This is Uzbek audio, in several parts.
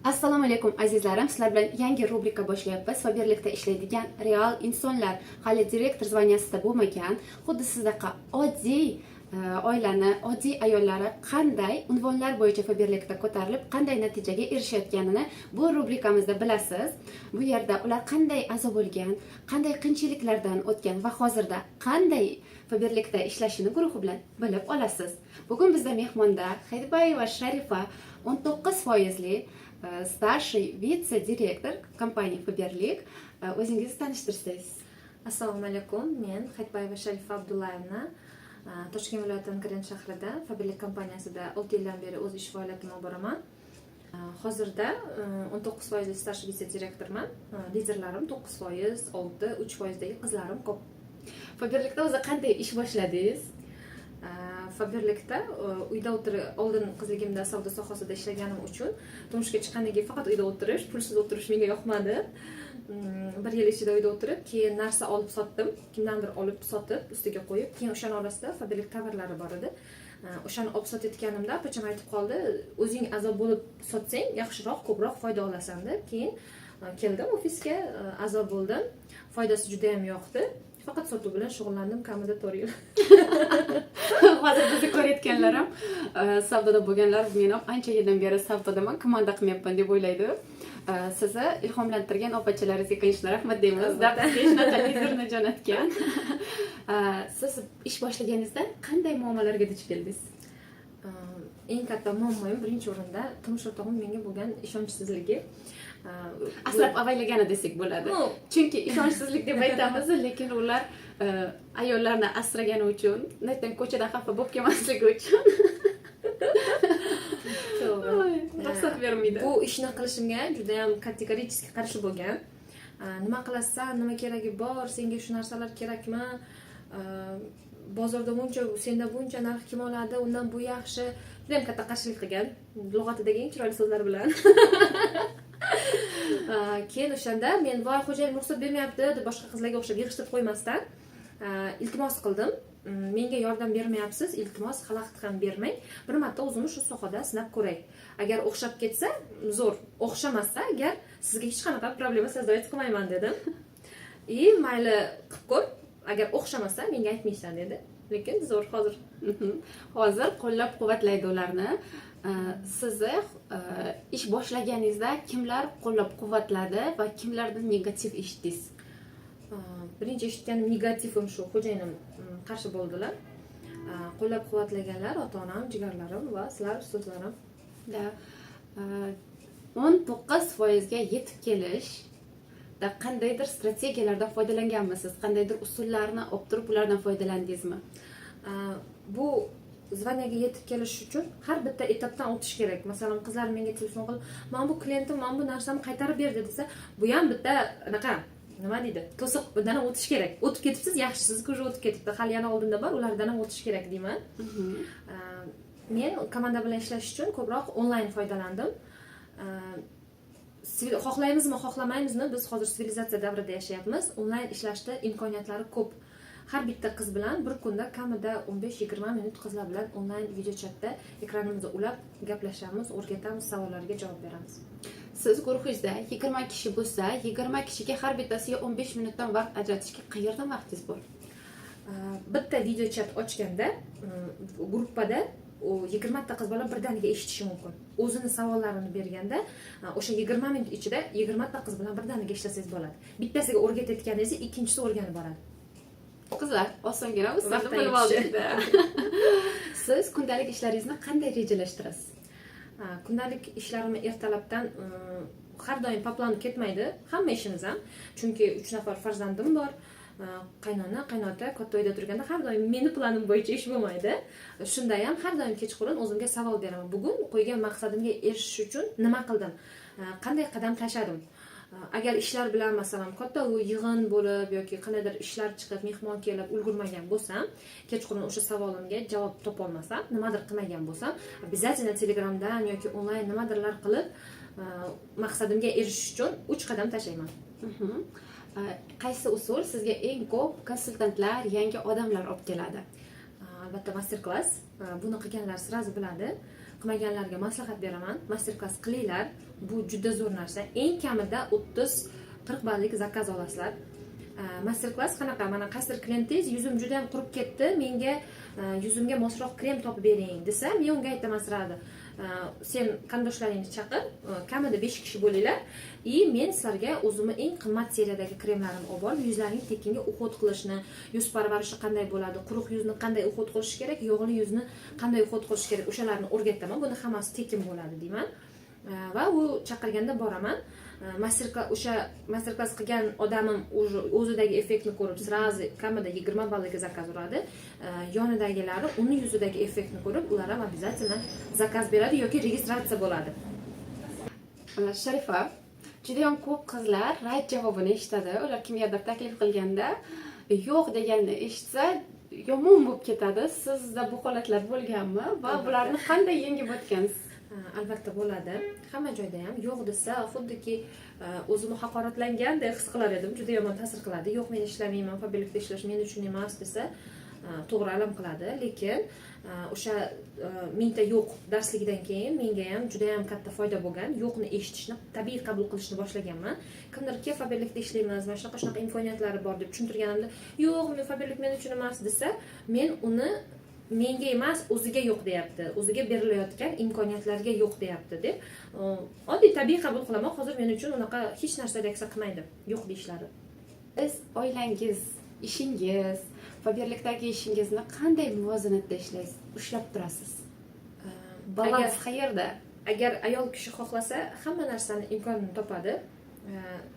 Assalomu alaykum, azizlarim! Sizlar bilan yangi rubrika boshlayapmiz. Faberlikda ishlaydigan real insonlar, hali direktor звания sida bo'lmagan, xuddi sizdaqa oddiy oilani oddiy ayollari qanday unvonlar bo'yicha Faberlikda ko'tarilib, qanday natijaga erishayotganini bu rubrikamizda bilasiz. Bu yerda ular qanday a'zo bo'lgan, qanday qiyinchiliklardan o'tgan va hozirda qanday Faberlikda ishlashini guruhi bilan bilib olasiz. Bugun bizda mehmonda Hayitbayeva Sharifa, 19 foizli старший вице-директор компании Faberlic. O'zingizni tanishtirsangiz. Assalomu alaykum, men Hayitbayeva Sharifa Abdullayevna, Toshkent viloyati, Angrent shahrida Faberlic kompaniyasida 6 yildan beri o'z ish faoliyatimni olib boraman. Hozirda 19 foizli старший вице-директор man. Liderlarim 9%, 6, 3 foizdagi qizlarim ko'p. Faberlikda o'zi qanday ish boshladingiz? Faberlikda uyda o'tirib, oldin qizligimda savdo sohasida ishlaganim uchun turmushga chiqqandan keyin faqat uyda o'tirish, pulsiz o'tirish menga yoqmadi. Bir yil ichida uyda o'tirib, keyin narsa olib sotdim, kimdandir olib sotib, ustiga qo'yib. Keyin o'shani orasida Faberlik tovarlari bor edi. O'shani olib sotayotganimda opacham aytib qoldi: "O'zing a'zo bo'lib sotsang, yaxshiroq, ko'proq foyda olasan", deb. Keyin keldim ofisga, a'zo bo'ldim, foydasi judayam yoqdi. Faqat sotuv bilan shug'ullandim kamida 4 yil. Hozir bizni ko'rayotganlar ham, savdoda bo'lganlar, men ham ancha yildan beri savdodaman, komanda qilmayapman deb o'ylaydi. Sizni ilhomlantirgan opachalaringizga, конечно, rahmat deymiz, bizga shunaqa liderni jo'natgan. Siz ish boshlaganingizda qanday muammolarga duch keldingiz? Eng katta muammoim, birinchi o'rinda, turmush o'rtog'im menga bo'lgan ishonchsizligi. Asrab avaylagani desak bo'ladi. Ну, chunki ishonchsizlik deb aytamiz, lekin ular ayollarni asragani uchun, ertaga ko'chada xafa bo'lib kelmasligi uchun. To'g'ri. Oy, ruxsat bermaydi. Bu ishni qilishimga judayam категорически qarshi bo'lgan. Nima qilasan, nima keragi bor senga, shu narsalar kerakmi, bozorda buncha, senda buncha narx, kim oladi, undan bu yaxshi. Judayam katta qarshilik qilgan, lug'atidagi eng chiroyli so'zlar bilan. Keyin o'shanda men "Voy, xo'jayin ruxsat bermayapti" deb boshqa qizlarga o'xshab yig'ishtirib qo'ymasdan, iltimos qildim: "Menga yordam bermayapsiz, iltimos, xalaqit ham bermang, bir marta o'zimni shu sohada sinab ko'ray. Agar o'xshab ketsa, zo'r, o'xshamasa agar, sizga hech qanaqa problema создавать qilmayman", dedim. И "Mayli, qilib ko'r, agar o'xshamasa, menga aytmaysan", dedi. Lekin zo'r hozir. Hozir qo'llab quvvatlaydi ularni. Sizni ish boshlaganingizda kimlar qo'llab quvvatladi va kimlardan negativ eshitdingiz? Birinchi eshitganim negativim shu xo'jayinim qarshi bo'ldilar. Qo'llab quvvatlaganlar ota onam, jigarlarim va sizlar, ustozlarim. Да, 19 foizga yetib kelishda qandaydir strategiyalardan foydalanganmisiz, qandaydir usullarni olib turib, ulardan foydalandingizmi? Bu звания ga yetib kelish uchun har bitta etapdan o'tish kerak. Masalan, qizlar menga telefon qilib, "Mana bu klientim mana bu narsamni qaytarib berdi", desa, bu ham bitta anaqa, nima deydi, to'siq, bundan ham o'tish kerak. "O'tib ketibsiz, yaxshi, sizniki уже o'tib ketibdi, hali yana oldinda bor, ulardan ham o'tish kerak", deyman. Men komanda bilan ishlash uchun ko'proq onlayn foydalandim. Xohlaymizmi, xohlamaymizmi, biz hozir sivilizatsiya davrida yashayapmiz, onlayn ishlashda imkoniyatlari ko'p. Har bitta qiz bilan bir kunda kamida 15-20 minut qizlar bilan onlayn video chatda ekranimizni ulab gaplashamiz, o'rgatamiz, savollarga javob beramiz. Siz guruhingizda 20 kishi bo'lsa, 20 kishiga har bittasiga 15 minutdan vaqt ajratishga qayerdan vaqtingiz bor? Bitta video chat ochganda gruppada u 20 ta qiz bola birdaniga eshitishi mumkin. O'zini savollarini berganda, o'sha 20 minut ichida 20 ta qiz bilan birdaniga ishlasangiz bo'ladi. Bittasiga o'rgatayotganingizni ikkinchisi o'rganib boradi. Qizlar, osongina usulni Vaqtdan bilib yetishi. oldik. Siz kundalik ishlaringizni qanday rejalashtirasiz? Kundalik ishlarimni ertalabdan, har doim по плану ketmaydi hamma ishimiz ham, chunki uch nafar farzandim bor, qaynona, qaynota katta uyda turganda har doim meni planim bo'yicha ish bo'lmaydi. Shunda ham har doim kechqurun o'zimga savol beraman: bugun qo'ygan maqsadimga erishish uchun nima qildim, qanday qadam tashladim? Agar ishlar bilan, masalan, katta yig'in bo'lib yoki qandaydir ishlar chiqib, mehmon kelib, ulgurmagan bo'lsam, kechqurun o'sha savolimga javob topolmasam, nimadir qilmagan bo'lsam, обязательно Telegramdan yoki onlayn nimadirlar qilib, maqsadimga erishish uchun uch qadam tashlayman. Qaysi usul sizga eng ko'p konsultantlar, yangi odamlar olib keladi? Albatta, master klass. Buni qilganlar сразу biladi. Qilmaganlarga maslahat beraman, master klass qilinglar, bu juda zo'r narsa. Eng kamida 30-40 ballik zakaz olasizlar. Master klass qanaqa? Mana, qaysidir klientingiz: "Yuzim juda yam qurib ketdi, menga yuzimga mosroq krem topib bering", desa, men unga aytaman сразу: "Sen qarindoshlaringni chaqir, kamida 5 kishi bo'linglar, и men sizlarga o'zimni eng qimmat seriyadagi kremlarimni olib borib, yuzlaringni tekinga уход qilishni, yuz parvarishi qanday bo'ladi, quruq yuzni qanday уход qilish kerak, yog'li yuzni qanday уход qilish kerak, o'shalarni o'rgataman, buni hammasi tekin bo'ladi", deyman. Va u chaqirganda boraman. Master o'sha master klass qilgan odamim уже o'zidagi effektni ko'rib, сразу kamida 20 balliga zakaz uradi. Yonidagilari uni yuzidagi effektni ko'rib, ular ham обязательно zakaz beradi yoki registratsiya bo'ladi. Sharifa, judayam ko'p qizlar rad javobini eshitadi. Ular kimgadir taklif qilganda yo'q deganni eshitsa, yomon bo'lib ketadi. Sizda bu holatlar bo'lganmi va bularni qanday yengib o'tgansiz? Albatta bo'ladi, hamma joyda ham yo'q desa, xuddiki o'zimni haqoratlangandek his qilar edim, juda yomon ta'sir qiladi. "Yo'q, men ishlamayman, Faberlikda ishlash men uchun emas", desa, to'g'ri, alam qiladi. Lekin o'sha mingta yo'q darsligidan keyin menga ham juda yam katta foyda bo'lgan. Yo'qni eshitishni, tabiiy qabul qilishni boshlaganman. Kimdir "Kel, Faberlikda ishlaymiz, mana shunaqa shunaqa imkoniyatlari bor", deb tushuntirganimda, "Yo'q, men Faberlik men uchun emas", desa, men uni menga emas, o'ziga yo'q deyapti, o'ziga berilayotgan imkoniyatlarga yo'q deyapti deb oddiy, tabiiy qabul qilaman. Hozir men uchun unaqa hech narsa reaksiya qilmaydi yo'q deyishlari. Siz oilangiz, ishingiz va birlikdagi ishingizni qanday muvozanatda ishlaysiz, ushlab turasiz? Balans qayerda? Agar ayol kishi xohlasa, hamma narsani imkonini topadi.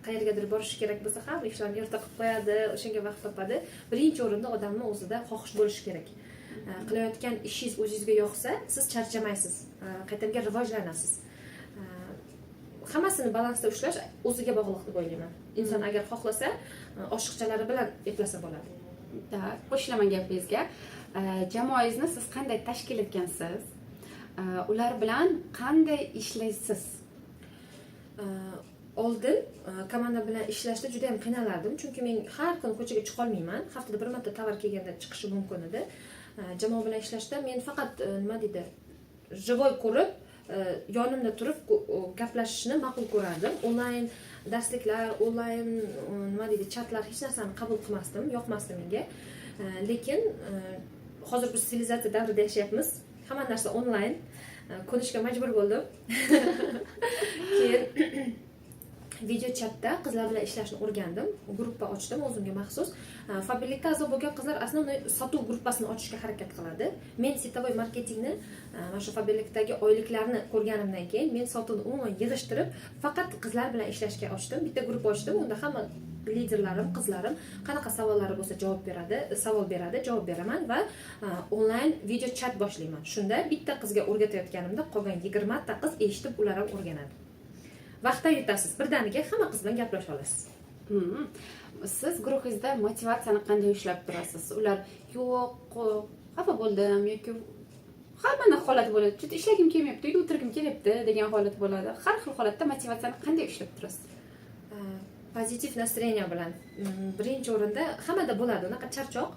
Qayergadir borishi kerak bo'lsa ham, ishlarni erta qilib qo'yadi, o'shanga vaqt topadi. Birinchi o'rinda odamni o'zida xohish bo'lishi kerak. Qilayotgan ishingiz o'zingizga yoqsa, siz charchamaysiz, qaytamga rivojlanasiz. Hammasini balansda ushlash o'ziga bog'liq deb o'ylayman. Inson agar xohlasa, oshiqchalari bilan eplasa bo'ladi. Так, qo'shilaman gapingizga. Jamoangizni siz qanday tashkil etgansiz? Ular bilan qanday ishlaysiz? Oldin komanda bilan ishlashda juda yam qiynalardim, chunki men har kuni ko'chaga chiqolmayman, haftada bir marta tovar kelganda chiqishi mumkin edi. Jamoa bilan ishlashda men faqat nima deydi, живой ko'rib, yonimda turib gaplashishni ma'qul ko'rardim. Onlayn darsliklar, onlayn nima deydi, chatlar, hech narsani qabul qilmasdim, yoqmasdi menga. Lekin hozir biz sivilizatsiya davrida yashayapmiz, hamma narsa onlayn. Ko'nishga majbur bo'ldim. Keyin video chatda qizlar bilan ishlashni o'rgandim, gruppa ochdim o'zimga maxsus. Faberlikka a'zo bo'lgan qizlar основной sotuv gruppasini ochishga harakat qiladi. Men сетевой marketingni, mana shu Faberlikdagi oyliklarni ko'rganimdan keyin, men sotuvni umuman yig'ishtirib, faqat qizlar bilan ishlashga ochdim, bitta gruppa ochdim. Unda hamma liderlarim, qizlarim qanaqa savollari bo'lsa, javob beradi, savol beradi, javob beraman va onlayn video chat boshlayman. Shunda bitta qizga o'rgatayotganimda qolgan 20 ta qiz eshitib, ular ham o'rganadi. Vaqtdan yutasiz, birdaniga hamma qiz bilan gaplasha olasiz. Siz guruhingizda motivatsiyani qanday ushlab turasiz? Ular "Yo'q, xafa bo'ldim" yoki hammani holati bo'ladi, "Juda ishlagim kelmayapti, uyda o'tirgim kelyapti" degan holat bo'ladi. Har xil holatda motivatsiyani qanday ushlab turasiz? Pozitiv настроение bilan. Birinchi o'rinda hammada bo'ladi unaqa charchoq.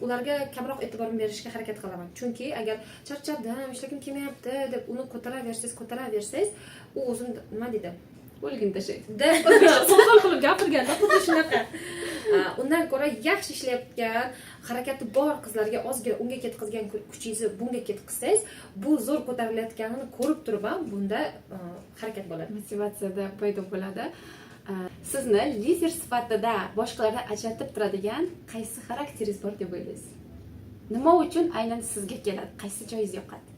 Ularga kamroq e'tibor berishga harakat qilaman, chunki agar "Charchadim, ishlagim kelmayapti" deb uni ko'taraversangiz, ko'taraversangiz, u o'zini, nima deydi, o'ligini tashlaydi. Да, qo'pol qilib gapirganda xuddi shunaqa. Undan ko'ra yaxshi ishlayotgan, harakati bor qizlarga ozgina unga ketqizgan kuchingizni bunga ketqizsangiz, bu zo'r ko'tarilayotganini ko'rib turib ham bunda harakat bo'ladi. Motivatsiyada paydo bo'ladi. Sizni lider sifatida boshqalardan ajratib turadigan qaysi xarakteringiz bor deb o'ylaysiz? Nima uchun aynan sizga keladi, qaysi joyingiz yoqadi?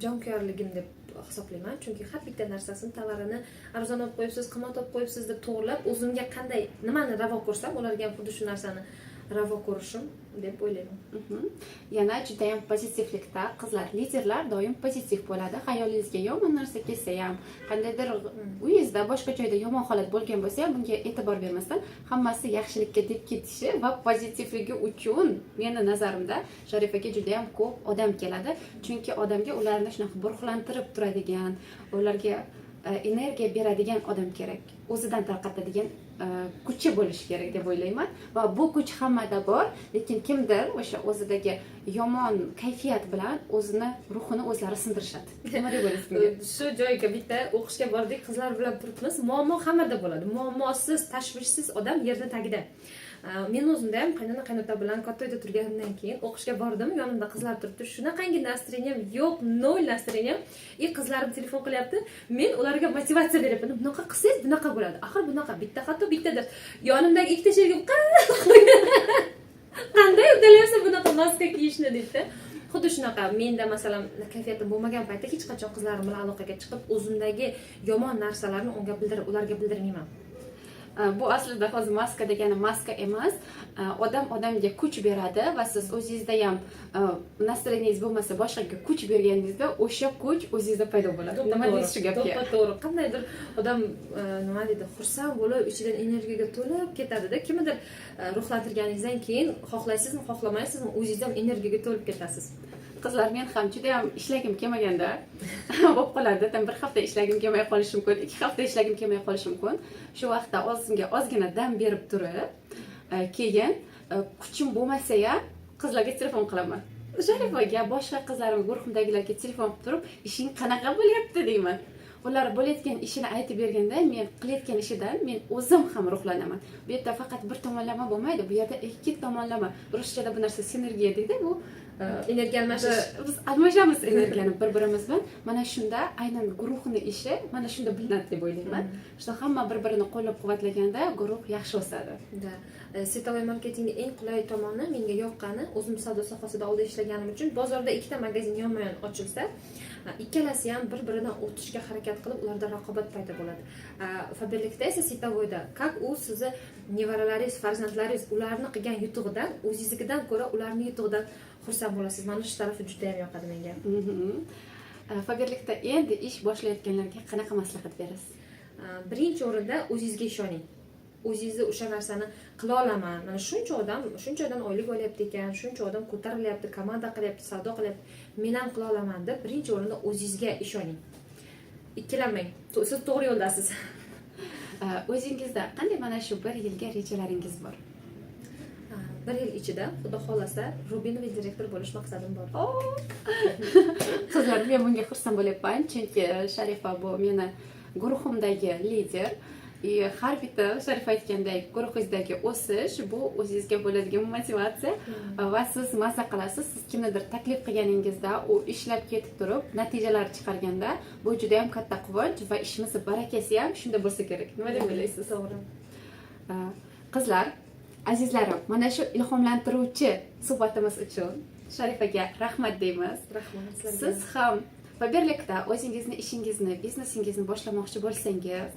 Jonkuyarligim deb hisoblayman, chunki har bitta narsasini, tovarini arzon olib qo'yibsiz, qimmat olib qo'yibsiz deb to'g'irlab, o'zimga qanday, nimani ravo ko'rsam, ularga ham xuddi shu narsani ravo ko'rishim deb o'ylayman. Yana judayam pozitivlikda qizlar, liderlar doim pozitiv bo'ladi. Xayolingizga yomon narsa kelsa ham, qandaydir uyingizda, boshqa joyda yomon holat bo'lgan bo'lsa ham, bunga e'tibor bermasdan, hammasi yaxshilikka deb ketishi va pozitivligi uchun meni nazarimda Sharifaga judayam ko'p odam keladi, chunki odamga ularni shunaqa burqlantirib turadigan, ularga Energiya beradigan odam kerak, o'zidan tarqatadigan kuchi bo'lishi kerak deb o'ylayman. Va bu kuch hammada bor, lekin kimdir o'sha o'zidagi yomon kayfiyat bilan o'zini ruhini o'zlari sindirishadi. Nima deb o'ylaysiz bunga? Shu joyga bitta o'qishga bordik, qizlar bilan turibmiz. Muammo hammada bo'ladi, muammosiz, tashvishsiz odam yerni tagida. Men o'zimda ham qaynona, qaynota bilan katta uyda turganimdan keyin o'qishga bordim, yonimda qizlar turibdi, shunaqangi настроением yo'q, nol настроением. И qizlarim telefon qilyapti, men ularga motivatsiya beryapman: "Bunaqa qilsangiz, bunaqa bo'ladi, axir bunaqa bitta xato bittadir." Yonimdagi ikkita sherigim: "Qanday uddalayapsan bunaqa maska kiyishni?" deydida. Xuddi shunaqa menda, masalan, kayfiyatim bo'lmagan paytda hech qachon qizlarim bilan aloqaga chiqib, o'zimdagi yomon narsalarni unga bildirib, ularga bildirmayman. Bu aslida hozir maska degani maska emas. Odam odamga kuch beradi va siz o'zingizda ham настроение ngiz bo'lmasa, boshqaga kuch berganingizda o'sha kuch o'zingizda paydo bo'ladi. Nima deysiz shu gapga? To'ppa to'g'ri. Qandaydir odam, nima deydi, xursand bo'lib, ichidan energiyaga to'lib ketadida. Kimnidir ruhlantirganingizdan keyin, xohlaysizmi, xohlamaysizmi, o'zingiz ham energiyaga to'lib ketasiz. Qizlar, men ham judayam ishlagim kelmaganda bo'lib qoladi. Там bir hafta ishlagim kelmay qolishi mumkin, 2 hafta ishlagim kelmay qolishi mumkin. Shu vaqtda o'zimga ozgina dam berib turib, keyin kuchim bo'lmasa ham qizlarga telefon qilaman, Sharifaga, boshqa qizlarim, guruhimdagilarga telefon qilib turib, "Ishing qanaqa bo'lyapti?" deyman. Ular bo'layotgan ishini aytib berganda, men qilayotgan ishidan men o'zim ham ruhlanaman. Bu yerda faqat bir tomonlama bo'lmaydi, bu yerda ikki tomonlama. Ruschada bu narsa sinergiya deydi, bu energiya almashish. Biz almashamiz energiyani bir birimiz bilan. Mana shunda aynan guruhni ishi mana shunda bilinadi deb o'ylayman, что hamma bir birini qo'llab quvvatlaganda guruh yaxshi o'sadi. Да. Сетевой marketingni eng qulay tomoni, menga yoqqani, o'zim savdo sohasida oldin ishlaganim uchun, bozorda ikkita magazin yonma yon ochilsa, ikkalasi ham bir biridan o'tishga harakat qilib, ularda raqobat paydo bo'ladi. Faberlikda esa, сетевой da как u sizni nevaralaringiz, farzandlaringiz, ularni qilgan yutug'idan, o'zingiznikidan ko'ra ularni yutug'idan xursand bo'lasiz. Mana shu tarafi juda yam yoqadi menga. Faberlikda endi ish boshlayotganlarga qanaqa maslahat berasiz? Birinchi o'rinda o'zingizga ishoning, o'zingizni o'sha narsani qila olaman, mana shuncha odam, shuncha odam oylik olyapti ekan, shuncha odam ko'tarilyapti, komanda qilyapti, savdo qilyapti, men ham qila olaman deb birinchi o'rinda o'zingizga ishoning, ikkilanmang, siz to'g'ri yo'ldasiz. O'zingizda qanday mana shu bir yilga rejalaringiz bor? Bir yil ichida, xudo xohlasa, рубиновый direktor bo'lish maqsadim bor. Qizlar, men bunga xursand bo'lyapman, chunki Sharifa bu meni guruhimdagi lider. И har bitta, Sharifa aytgandek, guruhingizdagi o'sish bu o'zingizga bo'ladigan motivatsiya va siz maza qilasiz. Siz kimnidir taklif qilganingizda, u ishlab ketib turib natijalar chiqarganda, bu juda yam katta quvonch va ishimizni barakasi ham shunda bo'lsa kerak. Nima deb o'ylaysiz? To'g'ri. Qizlar, azizlarim, mana shu ilhomlantiruvchi suhbatimiz uchun Sharifaga rahmat deymiz. Rahmat sizlarga. Siz ham Faberlikda o'zingizni ishingizni, biznesingizni boshlamoqchi bo'lsangiz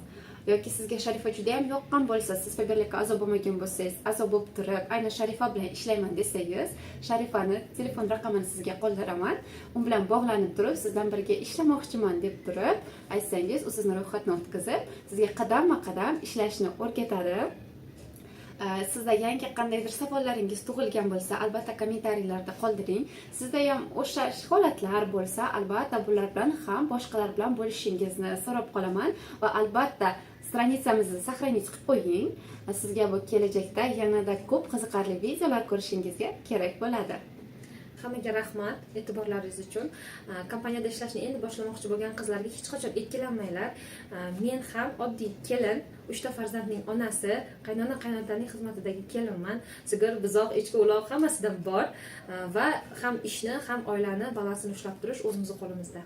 yoki sizga Sharifa juda yam yoqqan bo'lsa, siz Faberlikka a'zo bo'lmagan bo'lsangiz, a'zo bo'lib turib, aynan Sharifa bilan ishlayman desangiz, Sharifani telefon raqamini sizga qoldiraman. U bilan bog'lanib turib, sizdan birga ishlamoqchiman deb turib aytsangiz, u sizni ro'yxatdan o'tkazib, sizga qadamma qadam ishlashni o'rgatadi. Sizda yangi qandaydir savollaringiz tug'ilgan bo'lsa, albatta kommentariylarda qoldiring. Sizda ham o'sha holatlar bo'lsa, albatta bular bilan ham boshqalar bilan bo'lishingizni so'rab qolaman va albatta страница mizni сохранить qilib qo'ying. Sizga bu kelajakda yanada ko'p qiziqarli videolar ko'rishingizga kerak bo'ladi. Hammaga rahmat e'tiborlaringiz uchun. Kompaniyada ishlashni endi boshlamoqchi bo'lgan qizlarga: hech qachon ikkilanmanglar. Men ham oddiy kelin, uchta farzandning onasi, qaynona, qaynotaning xizmatidagi kelinman. Sigir, buzoq, echki, uloq hammasidan bor. Va ham ishni, ham oilani balansini ushlab turish o'zimizni qo'limizda.